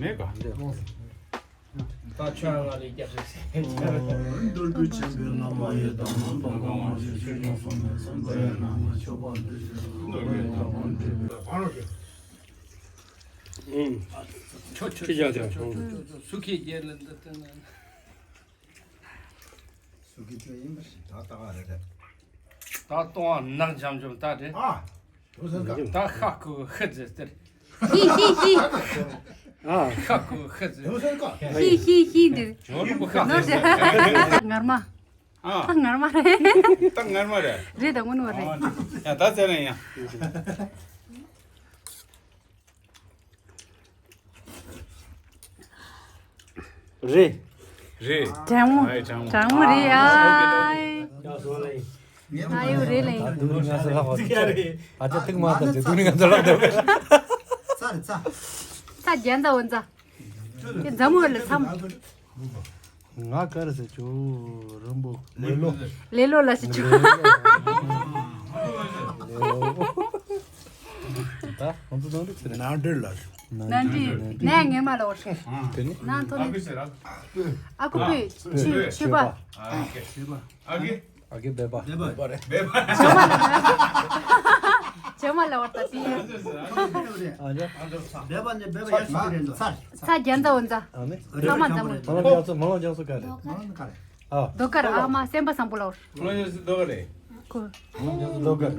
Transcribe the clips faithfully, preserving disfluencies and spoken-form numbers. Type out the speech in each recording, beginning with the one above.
མེད་ག་ད་ཆོས་ང་ལས་རྒྱབ་ཟེར། འདོར་རྒུད་ཆེན་པོའི་བླ་མ་ཡི་དམ། མ་འབངས་མ་ཞིག་ཆོས་སྐྱོང་སྲུང་མའི་སེམས། མཛད་ན་མ་ཆོག་པ་འདི་ཞིག་ལ་འདོར་བའི་དམ་པ་འདྲེན་པའི། ཁྱེད་ཅག་ཅག་སུ་ཁྱེད་རྒྱལ་ལ་འདི་ལྟ་ན། སུ་གི་ཆོས་ཡིན་པ་ཞིག་ད་ལྟ་ག་རེ་རེད། ད་ལྟོ་བ་ནག་འཇམ་འཇམ་ད་རེད། ཨ། ད་ཤ་ཁུ་ཤི་ཟེར་ཏེ། ཤི་ཤི་ཤི། ཨ། ཤ་ཁུ་ཤི་ཟེར། ཤི་ཤི་ཤི་འདིར། ཇོ་རུ་པ་ཤ་ཟེར། ངར་མ། ཨ། ད་ངར་མ་རེད། ད་ངར་མ་རེད། རེད་ད་དངོས་གནས་རེད། ཡ་ད་ཟེར་ན་ཡ། རེད། རེད། དྲང་མོ། ཨའི་དྲང་མོ། དྲང་མོ་རེད་ཨའི། ཨ་ཡོ་རེད་ལེ། ད་དུང་ང་ཚོ་ལྷག་པ་ཨ་ཅག་ཏིག་མ་ད་དུ་དུང་ང་ཚོ་ལྷག་ད། ཚ་རེད་ཚ། ཚ་རྒྱན་ད་འོན་ཚ། དེ་འཛམ་བུ་ལ་ཚམ། ང་ཀར་ཟེར་ཆོ་རིན་པོ་ལེ་ལོ། ལེ་ལོ་ལ་ཟེར་ཆོ། ལེ་ལོ། ད་ང་ཚོ་ནང་འགྲིག་ཟེར། ནང་འགྲིག་ལ། ནང་འགྲིག་ནས་ངེ་མ་ལ་འོར་ཤོག་དེ་ནི་ནང་ཐོ་ནི། ཨ་ཁུ་པོས་ཆུ་ཆུ་པ། ཨ་གི། ཨ་གི་སྦལ་པ། སྦལ་པ་རེད། སྦལ་པ་རེད། ཇོ་མ་ལ་འོར་ད་དེ། ཨ་ཇོ། སྦལ་པ་ནི་སྦལ་པ་ཡག་ཤོས་རེད་འདུག་ཚ་རྒྱན་ད་འོན་ཚ། ཨ་ནི། ཚ་མ་ཚ་མ། མ་ལོ་རྒྱ་མཚོ་མ་ལོ་རྒྱ་མཚོ་ག་རེད། མ་ལོ་ག་རེད། ཨ། རྡོ་དཀར་ཨ་མ་སེམས་པ་བཟང་པོ་ལ་འོར། ཁོ་ལོ་ཡོད་སྲིད་རྡོ་དཀར་རེད། ཁོ། རྡོ་དཀར།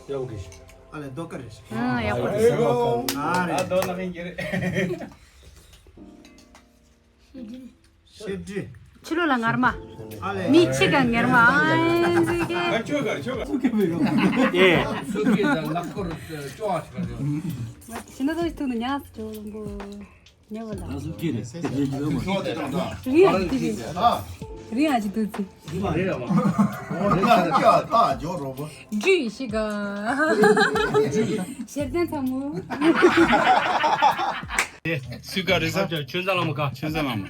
ཡག་པོ་གིས། ཨ་ལེ་རྡོ་དཀར་རེད། ཨ་ཡག་པོ། ཨ་རེད། ཨ་རྡོ་ནག་ཡིན་གྱི་རེད། ཤེབ་ཌི། ཕྱི་ལོ་ལ་ངར་མ། ཨ་ལེ། མི་ཕྱི་ག་ངར་མ་ཨ་ཟིག་གེ། ཨ་ཆོ་གར་ཆོ་གར། ཨེ། སུ་གི་ད་ལག་འཁོར་ཅོ་ཨ་ཆོ་གར། ཤི་ན་དོ་ཐུག་ནི་ཉག་ཅོ་ལོང་གོ། ཉེ་བ་ལ། ད་སུ་ཀི་རེད། རི་ཨ་ཅི་དུ་ཙི། རི་ཨ་ཅི་དུ་ཙི། ཇུས་ཤི་ག་ཤེར་ཏན་ཚ་མོ། སུ་ག་རེ་ས། ཆོས་མཛད་བླ་མ་ག་ཆོས་མཛད་བླ་མ།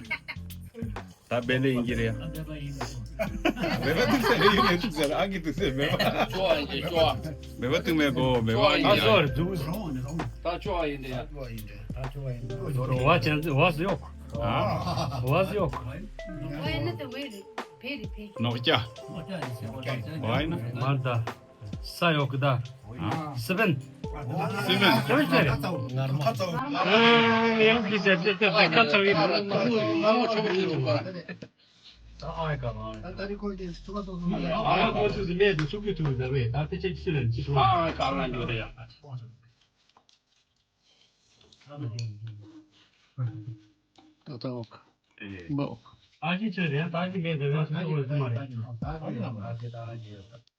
ད་སྦལ་པ་ཡིན་གྱི་རེད། སྦལ་པ་ཐུག་ས་རེད། ཡིན་ནས་ཐུག་ས་རེད། ཨ་གི་ཐུག་ས་སྦལ་པ། ཅོ་ཨ་ཡིན་ཏེ་ཅོ་ཨ། སྦལ་པ་ཐུག་མེད་གོ་སྦལ་པ་ཨ་ཡིན་ཏེ། ད་ཅོ་ཨ་ཡིན་ཏེ་ཡ། ཅོ་ཨ་ཡིན་ཏེ། ཝ་ཅན་ཝ་སི་ཡོག་ཝ་སི་ཡོག་ནོག་ཅ། ཝ་ཡིན་ན། མར་ད། ས་ཡོག་གི་ད། སི་པན། སི་པན། སི་པན་ཅེ་རེད། ངར་མ། ཡང་གི་ཟེར་ཏེ་ཏེ་ཁ་ཚ་བའི། ད་ཨ་ཡ་ག་ལ། ཨ་ཡ་ཁོ་ཚོས་མེད་དུ་ཚུགས་ཀྱི་ཐུག་ཟེར་བས་ད་དེ་ཆེ་ཆེ་ལ་ཅི་ཐུག་ཨ་ཡ་ག་ལ་འགྱོ་རེ་ཡ། ད་ད་ཨོ་ཁ། ཨེ། འབའ་ཨོ་ཁ། ཨ་ཅེ་ཆེ་རེད་ད་ཅི་མེད་དུ་རེད་ཚུགས་ཀྱི་ཐུག་མ་རེད།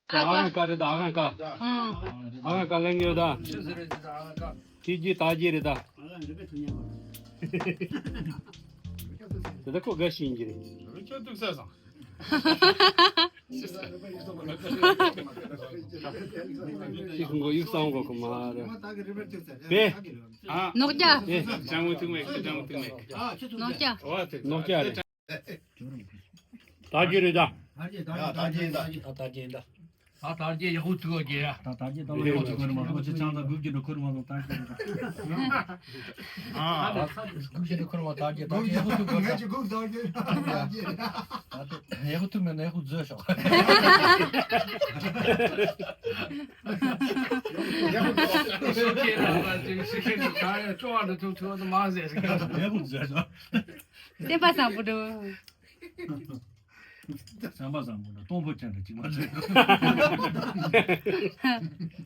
ཨ་ཁང་ཀ་རེད་ད། ཨ་ཁང་ཀ་ཨ་ཁང་ཀ་ལེན་ཡོད་ད། ཁྱི་རྒྱུ་ད་རྒྱུ་རེད་ད། དེ་ད་ཁོ་དགའ་ཤིང་གི་རེད། ཁྱོད་ཐུག་ས་སོང་། ཁྱི་ཁོང་གོ་ཡུག་སང་གོ་ཁོ་མ་རེད། པེ། ནོག་ཅ། ཨེ། ཅང་མོ་ཐུག་མེད་ཅང་མོ་ཐུག་མེད། ནོག་ཅ། ནོག་ཅ་རེད། དར་རྒྱས་རེད་ད། ཡ་དར་རྒྱས་ཡིན་ད། ད་དར་རྒྱས་ཡག་པོ་ཐུག་གོ་རྒྱས་ཡ། ད་དར་རྒྱས་ད་ཡག་པོ་ཐུག་གོ་རེད་མ་གཏོགས་ཅི་ཆང་ད་དགུ་བརྒྱ་འགྲོ་ཁོ་རེད་མ་གཏོགས་དར་རྒྱས་རེད་ད། ཨ་ད་དགུ་བརྒྱ་འགྲོ་ཁོ་རེད་མ་དར་རྒྱས་དར་རྒྱས་ཡག་པོ་ཐུག་གོ་རེད་ད། ད་དེ་ཡག་པོ་ཐུག་མེད་ན་ཡག་པོ་བཟོས་ཤོག་ཡག་པོ་ཐུག་ཤོག་ཁྱེད་རང་ལ་དེ་ཤི་ཁྱེད་ཀྱི་ཁ་ཡ་ཅོག་ཨ་འདྲ་ཐུག་ཐུག་ཨ་ད་མ་ཟེར་ཤི་ཁྱེད་ཡག་པོ་བཟོས་ཤོག་སེམས་པ་བཟང་པོ་འདུག་བསམ་པ་བཟང་པོ་ལ་སྟོང་ཕོ་ཅན་དུ་ཅིག་མ་ཚད།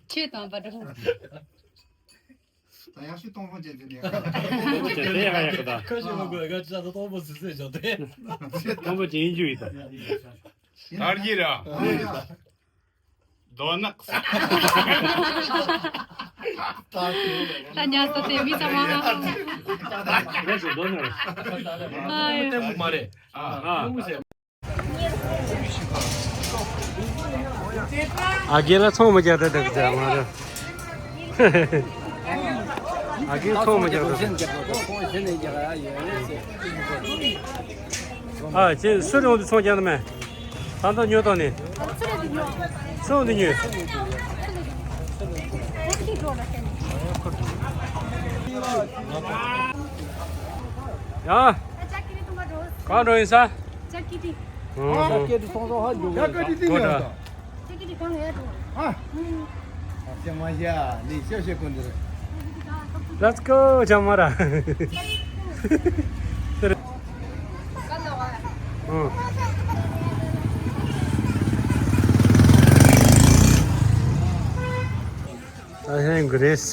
ཆོས་དང་པ་འགྲོ། ད་ཡག་ཤོས་སྟོང་ཕོ་ཅན་དུ་ནས། སྟོང་ཕོ་ཅན་དེ་ཡག་ཡག་གི་ད། ཁ་ཤས་མ་དགོས་ང་ཅི་ད་སྟོང་ཕོ་ཟི་ཟེར་བྱ་དེ། སྟོང་ཕོ་ཅན་ཡིན་རྒྱུ་ཡིན་ད། དར་རྒྱས་ར། རྡོ་ནག་ད་ཉལ་ས་དེ་མི་ཚང་མ། རེད་སོ་རྡོ་ནག་རེད། ཨ་ཡོ། མ་རེད། ཨ། ཨ་རྒན་ལ་ཚོང་མ་རྒྱག་ད་འདུག་ཟེར་མ་རེད། ཨ་རྒན་ཚོང་མ་རྒྱག་ད་འདུག་ཨ་ཁྱེད་སུ་རང་དུ་ཚོང་རྒྱག་ནི་མེད། ད་ལྟ་ཉོ་དང་ནི། སུ་རང་དུ་ཉོས། ཡ། ཅག་གི་དུང་བ་འགྲོ། གང་འགྲོ་ཡིན་ས། ཅག་གི་དི། ཨོ། ཅག་གི་དི་སོང་སོང་ཧ་འགྱོ་གོ་ད། ཅག་གི་དི་གང་ཡ་འགྲོ། ཨ། ཨ་ཅག་མ་ཡ་ནི་ཤོ་ཤོ་ཀུན་འདུག Let's go, Jamara. ཨ་ཧེ་གྷི་རེས།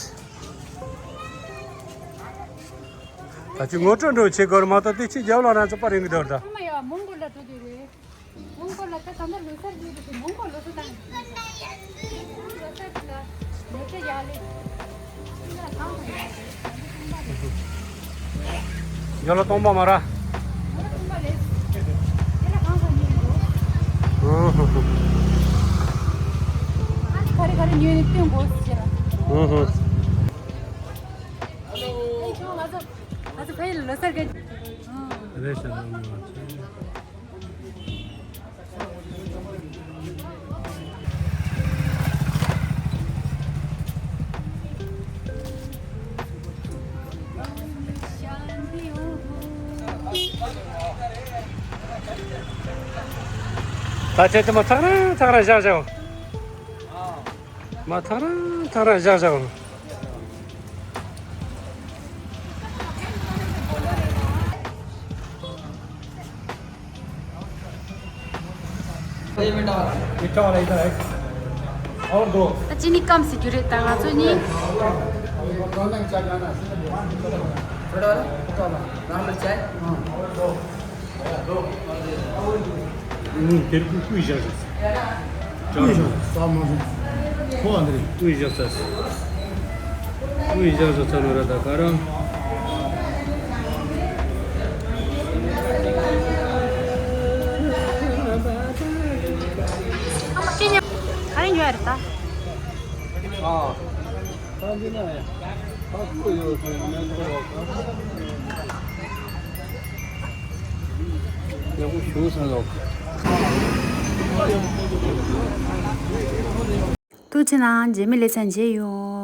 ད་ཅི་ངོ་སྤྲོད་འགྲོ་བྱེད་དགོས་རེད་མ་གཏོགས་དེ་ཕྱི་རྒྱབ་ལ་རང་ཚོ་པར་ཡིན་གི་འདུག་ད། ཚང་མ་ཡ་མོང་གོ་ལ་འགྲོ་དུས་རེད། མོང་གོ་ལ་ད་ད་ལྟ་ལོ་སར་འགྲོ་དུས་མོང་གོ་ལོ་སར་དང་། ལོ་སར་ལ་ལོ་སར་ཡག་ལེ། ཡོ་ལོ་སྟོང་པ་མ་ར། ཡོ་ལོ་སྟོང་པ་ལེ། དེ་ལ་གང་གང་ཉོས་འགྲོ། ཨ་ནི་ག་རེ་ག་རེ་ཉོས་ནས་སྟོན་དགོས་ཟེར་ར། ཧུ་ཧུ། ཨེ་ཁྱོད་ང་ཚོ་ང་ཚོ་ཕ་ཡུལ་ལོ་སར་ག་རེད་ཤག་ད་ཆེད་དུ་མ་ཐག་རང་ཐག་རང་བཞག་བཞག་མ་ཐག་རང་ཐག་རང་བཞག་བཞག ये मिठा वाला, इधर है। और दो। ད་ཅི་ནི་སྐམ་སི་རྒྱུ་རེད་ད་ང་ཚོ་གཉིས། थोड़ा वाला, थोड़ा वाला, नॉर्मल चाय। हाँ। ཨུམ། དེར་ཀུ་ཀུ་བཞག་ཤག་ཀུ་བཞག་ས་མ་སོང་། ཁོ་ཨ་འདི་རེད། ཀུ་བཞག་ས། ཀུ་བཞག་ས་ཚ་ནོ་ར་ད་ག་རང་། ཨ་མ་སྐད་ཉམས། ག་རེ་ཉོ་ཡ་རེད་ད། ཨ། ཐུགས་རྗེ་གནང་། རྗེས་མའི་ལེ་ཚན་མཇལ་ཡོང་།